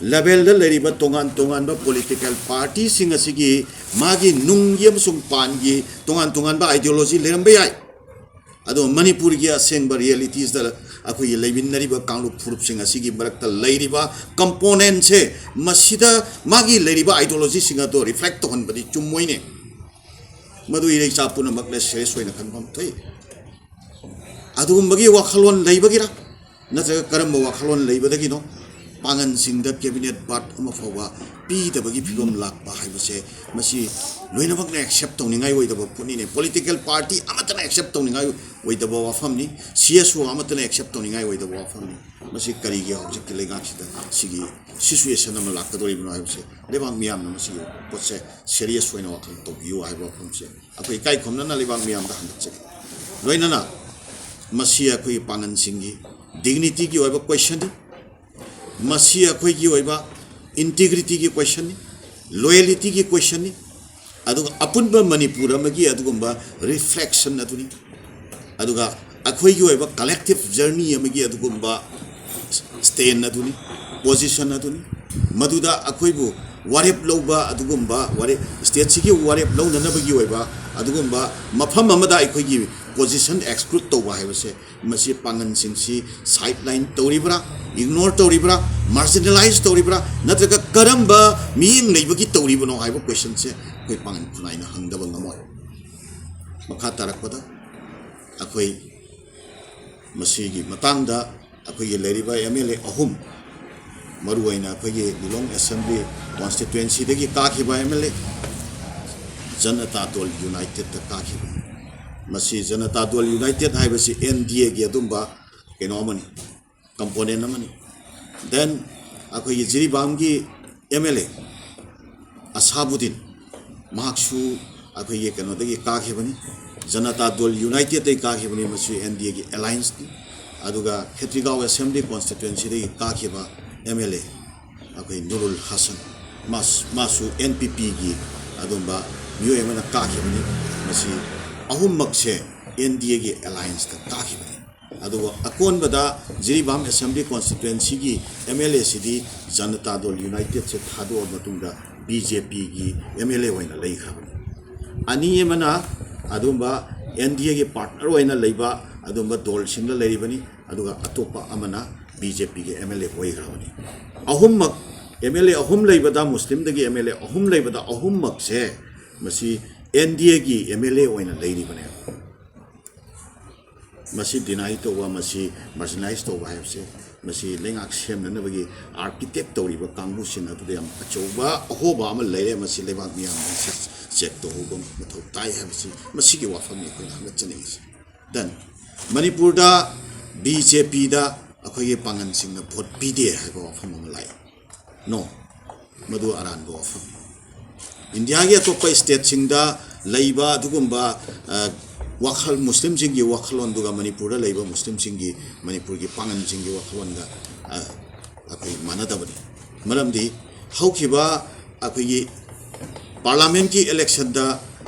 level ꯗ ꯂꯩꯔꯤꯕ ꯇꯣꯉꯥꯟ ꯇꯣꯉꯥꯟꯕ political party ꯁꯤꯡ ꯑꯁꯤꯒꯤ ꯃꯥꯒꯤ ꯅꯨꯡꯒꯤ ꯑꯃꯁꯨꯡ ꯄꯥꯟꯒꯤ ꯇꯣꯉꯥꯟ ꯇꯣꯉꯥꯟꯕ ideology ꯂꯩꯔꯝꯕ ꯌꯥꯏ꯫ ꯑꯗꯣ ꯃꯅꯤꯄꯨꯔꯒꯤ ꯑꯁꯦꯡꯕ realities ꯗ ꯑꯩꯈꯣꯏꯒꯤ ꯂꯩꯃꯤꯟꯅꯔꯤꯕ ꯀꯥꯡꯂꯨꯞ ꯐꯨꯔꯨꯞꯁꯤꯡ ꯑꯁꯤꯒꯤ ꯃꯔꯛꯇ ꯂꯩꯔꯤꯕ component ꯁꯦ, ꯃꯁꯤꯗ ꯃꯥꯒꯤ ꯂꯩꯔꯤꯕ ideology ꯁꯤꯡ ꯑꯗꯣ reflect ꯇꯧꯍꯟꯕꯗꯤ ꯆꯨꯝꯃꯣꯏꯅꯦ꯫ ꯃꯗꯨ ꯏꯔꯩꯆꯥ ꯄꯨꯝꯅꯃꯛꯅ serious ꯑꯣꯏꯅ ꯈꯟꯐꯝ ꯊꯣꯛꯏ꯫ ꯑꯗꯨꯒꯨꯝꯕꯒꯤ ꯋꯥꯈꯜꯂꯣꯟ ꯂꯩꯕꯒꯤꯔ, ꯅꯠꯇ꯭ꯔꯒ ꯀꯔꯝꯕ ꯋꯥꯈꯜꯂꯣꯟ ꯂꯩꯕꯗꯒꯤꯅꯣ ꯄꯥꯡꯒꯜꯁꯤꯡꯗ cabinet berth ꯑꯃ ꯐꯥꯎꯕ ꯄꯤꯗꯕꯒꯤ ꯐꯤꯕꯝ ꯂꯥꯛꯄ ꯍꯥꯏꯕꯁꯦ, ꯃꯁꯤ ꯂꯣꯏꯅꯃꯛꯅ accept ꯇꯧꯅꯤꯡꯉꯥꯏ ꯑꯣꯏꯗꯕ ꯄꯣꯠꯅꯤꯅꯦ꯫ Political party ꯑꯃꯠꯇꯅ accept ꯇꯧꯅꯤꯡꯉꯥꯏ ꯑꯣꯏꯗꯕ ꯋꯥꯐꯝꯅꯤ꯫ C S O ꯑꯃꯠꯇꯅ accept ꯇꯧꯅꯤꯡꯉꯥꯏ ꯑꯣꯏꯗꯕ ꯋꯥꯐꯝꯅꯤ꯫ ꯃꯁꯤ ꯀꯔꯤꯒꯤ ꯍꯧꯖꯤꯛꯀꯤ ꯂꯩꯉꯥꯛꯁꯤꯗ ꯁꯤꯒꯤ situation ꯑꯃ ꯂꯥꯛꯀꯗꯧꯔꯤꯕꯅꯣ ꯍꯥꯏꯕꯁꯦ, ꯂꯩꯕꯥꯛ ꯃꯤꯌꯥꯝꯅ ꯃꯁꯤꯒꯤ ꯄꯣꯠꯁꯦ serious ꯑꯣꯏꯅ ꯋꯥꯈꯜ ꯇꯧꯕꯤꯌꯨ ꯍꯥꯏꯕ ꯋꯥꯐꯝꯁꯦ ꯑꯩꯈꯣꯏ ꯏꯀꯥꯏ ꯈꯨꯝꯅꯅ ꯂꯩꯕꯥꯛ ꯃꯤꯌꯥꯝꯗ ꯍꯟꯗꯣꯛꯆꯒꯦ꯫ ꯂꯣꯏꯅꯅ ꯃꯁꯤ ꯑꯩꯈꯣꯏꯒꯤ ꯄꯥꯡꯒꯜꯁꯤꯡꯒꯤ dignity ꯒꯤ ꯑꯣꯏꯕ question ꯅꯤ꯫ ꯃꯁꯤ ꯑꯩꯈꯣꯏꯒꯤ ꯑꯣꯏꯕ integrity ꯒꯤ question ꯅꯤ, loyalty ꯒꯤ question ꯅꯤ, ꯑꯗꯨꯒ ꯑꯄꯨꯟꯕ ꯃꯅꯤꯄꯨꯔ ꯑꯃꯒꯤ ꯑꯗꯨꯒꯨꯝꯕ reflection ꯑꯗꯨꯅꯤ꯫ ꯑꯗꯨꯒ ꯑꯩꯈꯣꯏꯒꯤ ꯑꯣꯏꯕ collective journey ꯑꯃꯒꯤ ꯑꯗꯨꯒꯨꯝꯕ stand ꯑꯗꯨꯅꯤ, position ꯑꯗꯨꯅꯤ꯫ ꯃꯗꯨꯗ ꯑꯩꯈꯣꯏꯕꯨ ꯋꯥꯔꯦꯞ ꯂꯧꯕ ꯑꯗꯨꯒꯨꯝꯕ ꯋꯥꯔꯦꯞ, state ꯁꯤꯒꯤ ꯋꯥꯔꯦꯞ ꯂꯧꯅꯅꯕꯒꯤ ꯑꯣꯏꯕ ꯑꯗꯨꯒꯨꯝꯕ ꯃꯐꯝ ꯑꯃꯗ ꯑꯩꯈꯣꯏꯒꯤ position exclude ꯇꯧꯕ ꯍꯥꯏꯕꯁꯦ, ꯃꯁꯤ ꯄꯥꯡꯒꯜꯁꯤꯡꯁꯤ sideline ꯇꯧꯔꯤꯕ꯭ꯔꯥ, ignore ꯇꯧꯔꯤꯕ꯭ꯔꯥ, marginalize ꯇꯧꯔꯤꯕ꯭ꯔꯥ, ꯅꯠꯇ꯭ꯔꯒ ꯀꯔꯝꯕ ꯃꯤꯠꯌꯦꯡ ꯂꯩꯕꯒꯤ ꯇꯧꯔꯤꯕꯅꯣ ꯍꯥꯏꯕ question ꯁꯦ ꯑꯩꯈꯣꯏ ꯄꯥꯡꯒꯜ ꯈꯨꯟꯅꯥꯏꯅ ꯍꯪꯗꯕ ꯉꯝꯃꯣꯏ꯫ ꯃꯈꯥ ꯇꯥꯔꯛꯄꯗ ꯑꯩꯈꯣꯏ ꯃꯁꯤꯒꯤ ꯃꯇꯥꯡꯗ ꯑꯩꯈꯣꯏꯒꯤ ꯂꯩꯔꯤꯕ ꯑꯦꯝ ꯑꯦꯜ ꯑꯦ ꯑꯍꯨꯝ, ꯃꯔꯨꯑꯣꯏꯅ ꯑꯩꯈꯣꯏꯒꯤ ꯂꯤꯂꯣꯡ ꯑꯦꯁꯦꯝꯕ꯭ꯂꯤ ꯀꯣꯟꯁꯇꯤꯇ꯭ꯋꯦꯟꯁꯤꯗꯒꯤ ꯀꯥꯈꯤꯕ ꯑꯦꯝ ꯑꯦꯜ ꯑꯦ, ꯖꯅꯇꯥ ꯗꯣꯜ ꯌꯨꯅꯥꯏꯇꯦꯗꯇ ꯀꯥꯈꯤꯕ꯫ ꯃꯁꯤ ꯖꯅꯇꯥ ꯗꯣꯜ ꯌꯨꯅꯥꯏꯇꯦꯗ ꯍꯥꯏꯕꯁꯤ ꯑꯦꯟ ꯗꯤ ꯑꯦꯒꯤ ꯑꯗꯨꯝꯕ ꯀꯩꯅꯣ ꯑꯃꯅꯤ, ꯀꯝꯄꯣꯅꯦꯟ ꯑꯃꯅꯤ꯫ ꯗꯦꯟ ꯑꯩꯈꯣꯏꯒꯤ ꯖꯤꯔꯤꯕꯥꯝꯒꯤ ꯑꯦꯝ ꯑꯦꯜ ꯑꯦ ꯑꯁꯥꯕꯨꯗꯤꯟ, ꯃꯍꯥꯛꯁꯨ ꯑꯩꯈꯣꯏꯒꯤ ꯀꯩꯅꯣꯗꯒꯤ ꯀꯥꯈꯤꯕꯅꯤ, ꯖꯅꯇꯥ ꯗꯣꯜ ꯌꯨꯅꯥꯏꯇꯦꯗꯇꯒꯤ ꯀꯥꯈꯤꯕꯅꯤ꯫ ꯃꯁꯤ ꯑꯦꯟ ꯗꯤ ꯑꯦꯒꯤ ꯑꯦꯂꯥꯏꯟꯁꯅꯤ꯫ ꯑꯗꯨꯒ ꯈꯦꯇ꯭ꯔꯤꯒꯥꯎ ꯑꯦꯁꯦꯝꯕ꯭ꯂꯤ ꯀꯣꯟꯁꯇꯤꯇ꯭ꯋꯦꯟꯁꯤꯗꯒꯤ ꯀꯥꯈꯤꯕ ꯑꯦꯝ ꯑꯦꯜ ꯑꯦ ꯑꯩꯈꯣꯏ ꯅꯨꯔꯨꯜ ꯍꯁꯟ, ꯃꯥꯁ-, ꯃꯥꯁꯨ ꯑꯦꯟ ꯄꯤ ꯄꯤꯒꯤ ꯑꯗꯨꯝꯕ ꯃꯤꯑꯣꯏ ꯑꯃꯅ ꯀꯥꯈꯤꯕꯅꯤ꯫ ꯃꯁꯤ ꯑꯍꯨꯝꯃꯛꯁꯦ ꯑꯦꯟ ꯗꯤ ꯑꯦꯒꯤ ꯑꯦꯂꯥꯏꯟꯁꯇ ꯀꯥꯈꯤꯕꯅꯤ꯫ ꯑꯗꯨꯒ ꯑꯀꯣꯟꯕꯗ Jiribam assembly ꯀꯣꯟꯁꯇꯤꯇ꯭ꯋꯦꯟꯁꯤꯒꯤ M L ꯑꯦꯁꯤꯗꯤ Janata ꯗꯣꯜ ꯌꯨꯅꯥꯏꯇꯦꯗꯁꯦ ꯊꯥꯗꯣꯛꯑ ꯃꯇꯨꯡꯗ ꯕꯤ ꯖꯦ ꯄꯤꯒꯤ ꯑꯦꯝ ꯑꯦꯜ ꯑꯦ ꯑꯣꯏꯅ ꯂꯩꯈ꯭ꯔꯕꯅꯤ꯫ ꯑꯅꯤ ꯑꯃꯅ ꯑꯗꯨꯝꯕ ꯑꯦꯟ ꯗꯤ ꯑꯦꯒꯤ ꯄꯥꯔꯠꯅꯔ ꯑꯣꯏꯅ ꯂꯩꯕ ꯑꯗꯨꯝꯕ ꯗꯣꯜꯁꯤꯡꯗ ꯂꯩꯔꯤꯕꯅꯤ꯫ ꯑꯗꯨꯒ ꯑꯇꯣꯞꯄ ꯑꯃꯅ ꯕꯤ ꯖꯦ ꯄꯤꯒꯤ ꯑꯦꯝ ꯑꯦꯜ ꯑꯦ ꯑꯣꯏꯈ꯭ꯔꯕꯅꯤ꯫ ꯑꯍꯨꯝꯃꯛ, ꯑꯦꯝ ꯑꯦꯜ ꯑꯦ ꯑꯍꯨꯝ ꯂꯩꯕꯗ, ꯃꯨꯁꯂꯤꯝꯗꯒꯤ ꯑꯦꯝ ꯑꯦꯜ ꯑꯦ ꯑꯍꯨꯝ ꯂꯩꯕꯗ, ꯑꯍꯨꯝꯃꯛꯁꯦ ꯃꯁꯤ ꯑꯦꯟ ꯗꯤ ꯑꯦꯒꯤ ꯑꯦꯝ ꯑꯦꯜ ꯑꯦ ꯑꯣꯏꯅ ꯂꯩꯔꯤꯕꯅꯦꯕ꯫ ꯃꯁꯤ ꯗꯤꯅꯥꯏ ꯇꯧꯕ, ꯃꯁꯤ ꯃꯥꯔꯖꯤꯅꯥꯏꯁ ꯇꯧꯕ ꯍꯥꯏꯕꯁꯦ, ꯃꯁꯤ ꯂꯩꯉꯥꯛ ꯁꯦꯝꯅꯅꯕꯒꯤ ꯑꯥꯔꯀꯤꯇꯦꯛ ꯇꯧꯔꯤꯕ ꯀꯥꯡꯕꯨꯁꯤꯡ ꯑꯗꯨꯗ ꯌꯥꯝ ꯑꯆꯧꯕ ꯑꯍꯣꯕ ꯑꯃ ꯂꯩꯔꯦ꯫ ꯃꯁꯤ ꯂꯩꯕꯥꯛ ꯃꯤꯌꯥꯝꯅ ꯃꯁꯤ ꯆꯦꯛ ꯇꯧꯍꯧꯕ ꯃꯊꯧ ꯇꯥꯏ ꯍꯥꯏꯕꯁꯤ, ꯃꯁꯤꯒꯤ ꯋꯥꯐꯝꯅꯤ ꯑꯩꯈꯣꯏꯅ ꯍꯪꯒꯠꯆꯅꯤꯡꯉꯤꯁꯤ꯫ ꯗꯦꯟ ꯃꯅꯤꯄꯨꯔꯗ ꯕꯤ ꯖꯦ ꯄꯤꯗ ꯑꯩꯈꯣꯏꯒꯤ ꯄꯥꯡꯒꯜꯁꯤꯡꯅ ꯚꯣꯠ ꯄꯤꯗꯦ ꯍꯥꯏꯕ ꯋꯥꯐꯝ ꯑꯃ ꯂꯥꯛꯏ꯫ ꯅꯣ, ꯃꯗꯨ ꯑꯔꯥꯟꯕ ꯋꯥꯐꯝ꯫ ꯏꯟꯗꯤꯌꯥꯒꯤ ꯑꯇꯣꯞꯄ ꯁ꯭ꯇꯦꯠꯁꯤꯡꯗ ꯂꯩꯕ ꯑꯗꯨꯒꯨꯝꯕ, ꯑ, ꯋꯥꯈꯜ, ꯃꯨꯁꯂꯤꯝꯁꯤꯡꯒꯤ ꯋꯥꯈꯜꯂꯣꯟꯗꯨꯒ ꯃꯅꯤꯄꯨꯔꯗ ꯂꯩꯕ ꯃꯨꯁꯂꯤꯝꯁꯤꯡꯒꯤ, ꯃꯅꯤꯄꯨꯔꯒꯤ ꯄꯥꯡꯒꯜꯁꯤꯡꯒꯤ ꯋꯥꯈꯜꯂꯣꯟꯒ, ꯑ, ꯑꯩꯈꯣꯏ ꯃꯥꯟꯅꯗꯕꯅꯤ꯫ ꯃꯔꯝꯗꯤ ꯍꯧꯈꯤꯕ ꯑꯩꯈꯣꯏꯒꯤ ꯄꯥꯔꯂꯥꯃꯦꯟꯠꯀꯤ ꯏꯂꯦꯛꯁꯟꯗ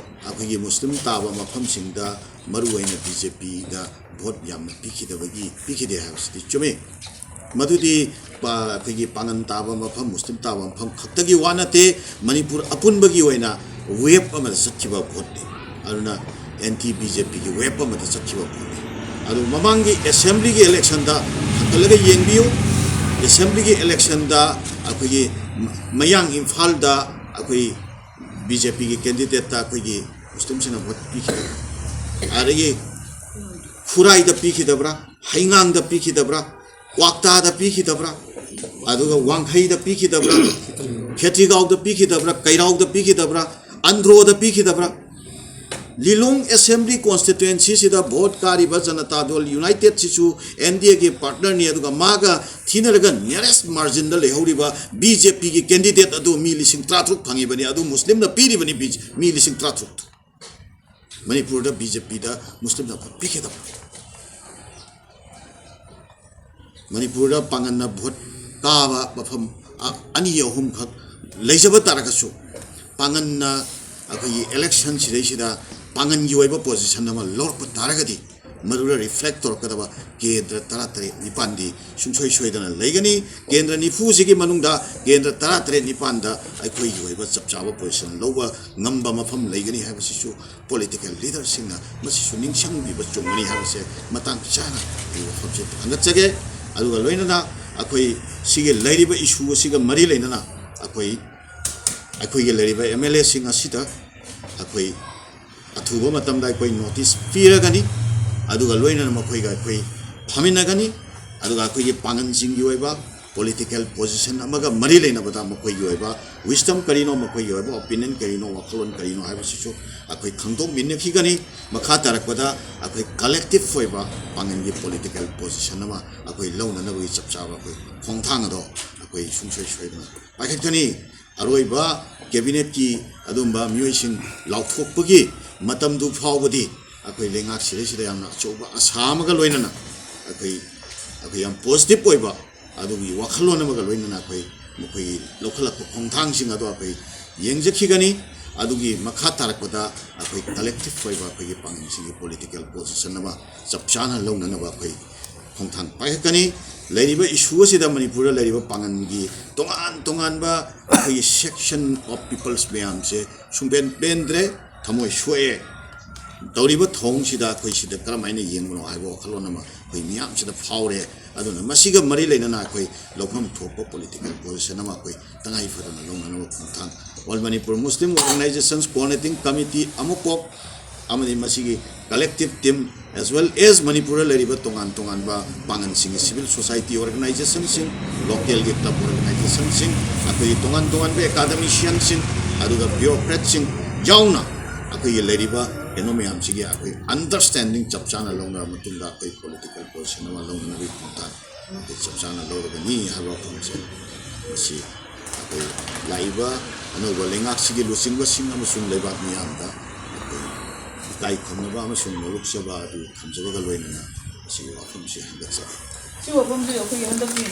ꯑꯩꯈꯣꯏꯒꯤ ꯃꯨꯁꯂꯤꯝ ꯇꯥꯕ ꯃꯐꯝꯁꯤꯡꯗ ꯃꯔꯨꯑꯣꯏꯅ ꯕꯤ ꯖꯦ ꯄꯤꯗ ꯚꯣꯠ ꯌꯥꯝꯅ ꯄꯤꯈꯤꯗꯕꯒꯤ, ꯄꯤꯈꯤꯗꯦ ꯍꯥꯏꯕꯁꯤꯗꯤ ꯆꯨꯝꯃꯤ꯫ ꯃꯗꯨꯗꯤ ꯄ-, ꯑꯩꯈꯣꯏꯒꯤ ꯄꯥꯉꯟ ꯇꯥꯕ ꯃꯐꯝ, ꯃꯨꯁꯂꯤꯝ ꯇꯥꯕ ꯃꯐꯝ ꯈꯛꯇꯒꯤ ꯋꯥ ꯅꯠꯇꯦ, ꯃꯅꯤꯄꯨꯔ ꯑꯄꯨꯟꯕꯒꯤ ꯑꯣꯏꯅ ꯋꯦꯕ ꯑꯃꯗ ꯆꯠꯈꯤꯕ ꯚꯣꯠꯅꯤ꯫ ꯑꯗꯨꯅ ꯑꯦꯟꯇꯤ ꯕꯤ ꯖꯦ ꯄꯤꯒꯤ ꯋꯦꯕ ꯑꯃꯗ ꯆꯠꯈꯤꯕ ꯚꯣꯠꯅꯤ꯫ ꯑꯗꯨ ꯃꯃꯥꯡꯒꯤ ꯑꯦꯁꯦꯝꯕ꯭ꯂꯤꯒꯤ ꯏꯂꯦꯛꯁꯟꯗ ꯍꯟꯒꯠꯂꯒ ꯌꯦꯡꯕꯤꯌꯨ꯫ ꯑꯦꯁꯦꯝꯕ꯭ꯂꯤꯒꯤ ꯏꯂꯦꯛꯁꯟꯗ ꯑꯩꯈꯣꯏꯒꯤ ꯃ-, ꯃꯌꯥꯡ ꯏꯝꯐꯥꯜꯗ ꯑꯩꯈꯣꯏ ꯕꯤ ꯖꯦ ꯄꯤꯒꯤ ꯀꯦꯟꯗꯤꯗꯦꯠꯇ ꯑꯩꯈꯣꯏꯒꯤ ꯃꯨꯁꯂꯤꯝꯁꯤꯡꯅ ꯚꯣꯠ ꯄꯤꯈꯤꯗꯕ꯭ꯔꯥ? ꯑꯗꯒꯤ ꯈꯨꯔꯥꯏꯗ ꯄꯤꯈꯤꯗꯕ꯭ꯔꯥ? ꯍꯩꯉꯥꯡꯗ ꯄꯤꯈꯤꯗꯕ꯭ꯔꯥ? ꯀ꯭ꯋꯥꯛꯇꯥꯗ ꯄꯤꯈꯤꯗꯕ꯭ꯔꯥ? ꯑꯗꯨꯒ ꯋꯥꯡꯈꯩꯗ ꯄꯤꯈꯤꯗꯕ꯭ꯔꯥ? ꯈꯦꯇ꯭ꯔꯤꯒꯥꯎꯗ ꯄꯤꯈꯤꯗꯕ꯭ꯔꯥ? ꯀꯩꯔꯥꯎꯗ ꯄꯤꯈꯤꯗꯕ꯭ꯔꯥ? ꯑꯟꯗ꯭ꯔꯣꯗ ꯄꯤꯈꯤꯗꯕ꯭ꯔꯥ? ꯂꯤꯂꯣꯡ ꯑꯦꯁꯦꯝꯕ꯭ꯂꯤ ꯀꯣꯟꯁꯇꯤꯇ꯭ꯋꯦꯟꯁꯤꯁꯤꯗ ꯚꯣꯠ ꯀꯥꯔꯤꯕ ꯖꯅꯇꯥ ꯗꯜ ꯌꯨꯅꯥꯏꯇꯦꯗꯁꯤꯁꯨ ꯑꯦꯟ ꯗꯤ ꯑꯦꯒꯤ ꯄꯥꯔꯠꯅꯔꯅꯤ, ꯑꯗꯨꯒ ꯃꯥꯒ ꯊꯤꯅꯔꯒ ꯅꯤꯌꯔꯦꯁ ꯃꯥꯔꯖꯤꯟꯗ ꯂꯩꯍꯧꯔꯤꯕ ꯕꯤ ꯖꯦ ꯄꯤꯒꯤ ꯀꯦꯟꯗꯤꯗꯦꯠ ꯑꯗꯨ ꯃꯤ ꯂꯤꯁꯤꯡ ꯇꯔꯥꯇꯔꯨꯛ ꯐꯪꯉꯤꯕꯅꯤ, ꯑꯗꯨ ꯃꯨꯁꯂꯤꯝꯅ ꯄꯤꯔꯤꯕꯅꯤ, ꯃꯤ ꯂꯤꯁꯤꯡ ꯇꯔꯥꯇꯔꯨꯛ꯫ ꯃꯅꯤꯄꯨꯔꯗ ꯕꯤ ꯖꯦ ꯄꯤꯗ ꯃꯨꯁꯂꯤꯝꯅ ꯚꯣꯠ ꯄꯤꯈꯤꯗꯕ꯫ ꯃꯅꯤꯄꯨꯔꯗ ꯄꯥꯡꯒꯟꯅ ꯚꯣꯠ ꯀꯥꯕ ꯃꯐꯝ ꯑ-, ꯑꯅꯤ ꯑꯍꯨꯝꯈꯛ ꯂꯩꯖꯕ ꯇꯥꯔꯒꯁꯨ, ꯄꯥꯡꯒꯟꯅ ꯑꯩꯈꯣꯏꯒꯤ ꯏꯂꯦꯛꯁꯟ ꯁꯤꯗꯩꯁꯤꯗ ꯄꯥꯡꯒꯟꯒꯤ ꯑꯣꯏꯕ ꯄꯣꯖꯤꯁꯟ ꯑꯃ ꯂꯧꯔꯛꯄ ꯇꯥꯔꯒꯗꯤ, ꯃꯗꯨꯗ ꯔꯤꯐ꯭ꯂꯦꯛ ꯇꯧꯔꯛꯀꯗꯕ ꯀꯦꯟꯗ꯭ꯔ ꯇꯔꯥꯇꯔꯦꯠ ꯅꯤꯄꯥꯟꯗꯤ ꯁꯨꯡꯁꯣꯏ ꯁꯣꯏꯗꯅ ꯂꯩꯒꯅꯤ꯫ ꯀꯦꯟꯗ꯭ꯔ ꯅꯤꯐꯨꯁꯤꯒꯤ ꯃꯅꯨꯡꯗ ꯀꯦꯟꯗ꯭ꯔ ꯇꯔꯥꯇꯔꯦꯠ ꯅꯤꯄꯥꯟꯗ ꯑꯩꯈꯣꯏꯒꯤ ꯑꯣꯏꯕ ꯆꯞ ꯆꯥꯕ ꯄꯣꯖꯤꯁꯟ ꯂꯧꯕ ꯉꯝꯕ ꯃꯐꯝ ꯂꯩꯒꯅꯤ ꯍꯥꯏꯕꯁꯤꯁꯨ ꯄꯣꯂꯤꯇꯤꯀꯦꯜ ꯂꯤꯗꯔꯁꯤꯡꯅ ꯃꯁꯤꯁꯨ ꯅꯤꯡꯁꯤꯡꯕꯤꯕ ꯆꯨꯝꯒꯅꯤ ꯍꯥꯏꯕꯁꯦ ꯃꯇꯥꯡ ꯆꯥꯅ ꯑꯩ ꯋꯥꯐꯝꯁꯦ ꯊꯥꯡꯒꯠꯆꯒꯦ꯫ ꯑꯗꯨꯒ ꯂꯣꯏꯅꯅ ꯑꯩꯈꯣꯏ ꯁꯤꯒꯤ ꯂꯩꯔꯤꯕ ꯏꯁꯨ ꯑꯁꯤꯒ ꯃꯔꯤ ꯂꯩꯅꯅ ꯑꯩꯈꯣꯏ, ꯑꯩꯈꯣꯏꯒꯤ ꯂꯩꯔꯤꯕ ꯑꯦꯝ ꯑꯦꯜ ꯑꯦꯁꯤꯡ ꯑꯁꯤꯗ ꯑꯩꯈꯣꯏ ꯑꯊꯨꯕ ꯃꯇꯝꯗ ꯑꯩꯈꯣꯏ ꯅꯣꯇꯤꯁ ꯄꯤꯔꯒꯅꯤ꯫ ꯑꯗꯨꯒ ꯂꯣꯏꯅꯅ ꯃꯈꯣꯏꯒ ꯑꯩꯈꯣꯏ ꯐꯝꯃꯤꯟꯅꯒꯅꯤ꯫ ꯑꯗꯨꯒ ꯑꯩꯈꯣꯏꯒꯤ ꯄꯥꯡꯒꯟꯁꯤꯡꯒꯤ ꯑꯣꯏꯕ ꯄꯣꯂꯤꯇꯤꯀꯦꯜ ꯄꯣꯖꯤꯁꯟ ꯑꯃꯒ ꯃꯔꯤ ꯂꯩꯅꯕꯗ ꯃꯈꯣꯏꯒꯤ ꯑꯣꯏꯕ wisdom ꯀꯔꯤꯅꯣ, ꯃꯈꯣꯏꯒꯤ ꯑꯣꯏꯕ opinion ꯀꯔꯤꯅꯣ, ꯋꯥꯈꯜꯂꯣꯟ ꯀꯔꯤꯅꯣ ꯍꯥꯏꯕꯁꯤꯁꯨ ꯑꯩꯈꯣꯏ ꯈꯪꯗꯣꯛꯃꯤꯟꯅꯈꯤꯒꯅꯤ꯫ ꯃꯈꯥ ꯇꯥꯔꯛꯄꯗ ꯑꯩꯈꯣꯏ ꯀꯂꯦꯛꯇꯤꯞ ꯑꯣꯏꯕ ꯄꯥꯡꯒꯟꯒꯤ ꯄꯣꯂꯤꯇꯤꯀꯦꯜ ꯄꯣꯖꯤꯁꯟ ꯑꯃ ꯑꯩꯈꯣꯏ ꯂꯧꯅꯅꯕꯒꯤ ꯆꯞ ꯆꯥꯕ ꯑꯩꯈꯣꯏ ꯈꯣꯡꯊꯥꯡ ꯑꯗꯣ ꯑꯩꯈꯣꯏ ꯁꯨꯡꯁꯣꯏ ꯁꯣꯏꯗꯅ ꯄꯥꯏꯈꯠꯀꯅꯤ꯫ ꯑꯔꯣꯏꯕ ꯀꯦꯕꯤꯅꯦꯠꯀꯤ ꯑꯗꯨꯝꯕ ꯃꯤꯑꯣꯏꯁꯤꯡ ꯂꯥꯎꯊꯣꯛꯄꯒꯤ ꯃꯇꯝꯗꯨ ꯐꯥꯎꯕꯗꯤ ꯑꯩꯈꯣꯏ ꯂꯩꯉꯥꯛ ꯁꯤꯗꯩꯁꯤꯗ ꯌꯥꯝꯅ ꯑꯆꯧꯕ ꯑꯁꯥ ꯑꯃꯒ ꯂꯣꯏꯅꯅ ꯑꯩꯈꯣꯏ, ꯑꯩꯈꯣꯏ ꯌꯥꯝ ꯄꯣꯖꯤꯇꯤꯚ ꯑꯣꯏꯕ ꯑꯗꯨꯒꯤ ꯋꯥꯈꯜꯂꯣꯟ ꯑꯃꯒ ꯂꯣꯏꯅꯅ ꯑꯩꯈꯣꯏ ꯃꯈꯣꯏꯒꯤ ꯂꯧꯈꯠꯂꯛꯄ ꯈꯣꯡꯊꯥꯡꯁꯤꯡ ꯑꯗꯣ ꯑꯩꯈꯣꯏ ꯌꯦꯡꯖꯈꯤꯒꯅꯤ꯫ ꯑꯗꯨꯒꯤ ꯃꯈꯥ ꯇꯥꯔꯛꯄꯗ ꯑꯩꯈꯣꯏ ꯀꯂꯦꯛꯇꯤꯚ ꯑꯣꯏꯕ ꯑꯩꯈꯣꯏꯒꯤ ꯄꯥꯡꯒꯜꯁꯤꯡꯒꯤ ꯄꯣꯂꯤꯇꯤꯀꯦꯜ ꯄꯣꯖꯤꯁꯟ ꯑꯃ ꯆꯞ ꯆꯥꯅ ꯂꯧꯅꯅꯕ ꯑꯩꯈꯣꯏ ꯈꯣꯡꯊꯥꯡ ꯄꯥꯏꯈꯠꯀꯅꯤ꯫ ꯂꯩꯔꯤꯕ ꯏꯁꯨ ꯑꯁꯤꯗ ꯃꯅꯤꯄꯨꯔꯗ ꯂꯩꯔꯤꯕ ꯄꯥꯡꯒꯜꯒꯤ ꯇꯣꯉꯥꯟ ꯇꯣꯉꯥꯟꯕ ꯑꯩꯈꯣꯏꯒꯤ section of peoples ꯃꯌꯥꯝꯁꯦ ꯁꯨꯡꯄꯦꯟ ꯄꯦꯟꯗ꯭ꯔꯦ, ꯊꯃꯣꯏ ꯁꯣꯛꯑꯦ꯫ ꯇꯧꯔꯤꯕ ꯊꯧꯑꯣꯡꯁꯤꯗ ꯑꯩꯈꯣꯏ ꯁꯤꯗ ꯀꯔꯝ ꯍꯥꯏꯅ ꯌꯦꯡꯕꯅꯣ ꯍꯥꯏꯕ ꯋꯥꯈꯜꯂꯣꯟ ꯑꯃ ꯑꯩꯈꯣꯏ ꯃꯤꯌꯥꯝꯁꯤꯗ ꯐꯥꯎꯔꯦ꯫ ꯑꯗꯨꯅ ꯃꯁꯤꯒ ꯃꯔꯤ ꯂꯩꯅꯅ ꯑꯩꯈꯣꯏ ꯂꯧꯐꯝ ꯊꯣꯛꯄ ꯄꯣꯂꯤꯇꯤꯀꯦꯜ ꯄꯣꯖꯤꯁꯟ ꯑꯃ ꯑꯩꯈꯣꯏ ꯇꯉꯥꯏ ꯐꯗꯅ ꯂꯧꯅꯅꯕ ꯈꯣꯡꯊꯥꯡ All Manipur Muslim Organizations Coordinating Committee, ꯑꯃꯨꯛꯀꯣꯛ, ꯑꯃꯗꯤ ꯃꯁꯤꯒꯤ ꯀꯂꯦꯛꯇꯤꯚ ꯇꯤꯝ as well as ꯃꯅꯤꯄꯨꯔꯗ ꯂꯩꯔꯤꯕ ꯇꯣꯉꯥꯟ ꯇꯣꯉꯥꯟꯕ ꯄꯥꯡꯒꯜꯁꯤꯡꯒꯤ civil society organizationꯁꯤꯡ, localꯒꯤ club organizationꯁꯤꯡ, ꯑꯩꯈꯣꯏꯒꯤ ꯇꯣꯉꯥꯟ ꯇꯣꯉꯥꯟꯕ academicianꯁꯤꯡ, ꯑꯗꯨꯒ bureaucratꯁꯤꯡ ꯌꯥꯎꯅ ꯑꯩꯈꯣꯏꯒꯤ ꯂꯩꯔꯤꯕ ꯀꯩꯅꯣ ꯃꯌꯥꯝꯁꯤꯒꯤ ꯑꯩꯈꯣꯏ understanding ꯆꯞ ꯆꯥꯅ ꯂꯧꯅꯔꯕ ꯃꯇꯨꯡꯗ ꯑꯩꯈꯣꯏ political position ꯑꯃ ꯂꯧꯅꯅꯕꯒꯤ ꯈꯣꯡꯊꯥꯡ ꯑꯩꯈꯣꯏ ꯆꯞ ꯆꯥꯅ ꯂꯧꯔꯒꯅꯤ ꯍꯥꯏꯕ ꯋꯥꯐꯝꯁꯦ ꯃꯁꯤ ꯑꯩꯈꯣꯏ ꯂꯥꯛꯏꯕ ꯑꯅꯧꯕ ꯂꯩꯉꯥꯛꯁꯤꯒꯤ ꯂꯨꯆꯤꯡꯕꯁꯤꯡ ꯑꯃꯁꯨꯡ ꯂꯩꯕꯥꯛ ꯃꯤꯌꯥꯝꯗ ꯑꯩꯈꯣꯏ ꯏꯀꯥꯏ ꯈꯨꯝꯅꯕ ꯑꯃꯁꯨꯡ ꯅꯣꯂꯨꯛꯆꯕ ꯑꯗꯨ ꯊꯝꯖꯕꯒ ꯂꯣꯏꯅꯅ ꯃꯁꯤꯒꯤ ꯋꯥꯐꯝꯁꯤ ꯍꯟꯒꯠꯆꯔꯤ꯫ ꯁꯤ ꯋꯥꯐꯝꯁꯤ ꯑꯩꯈꯣꯏꯒꯤ ꯍꯟꯗꯛꯀꯤ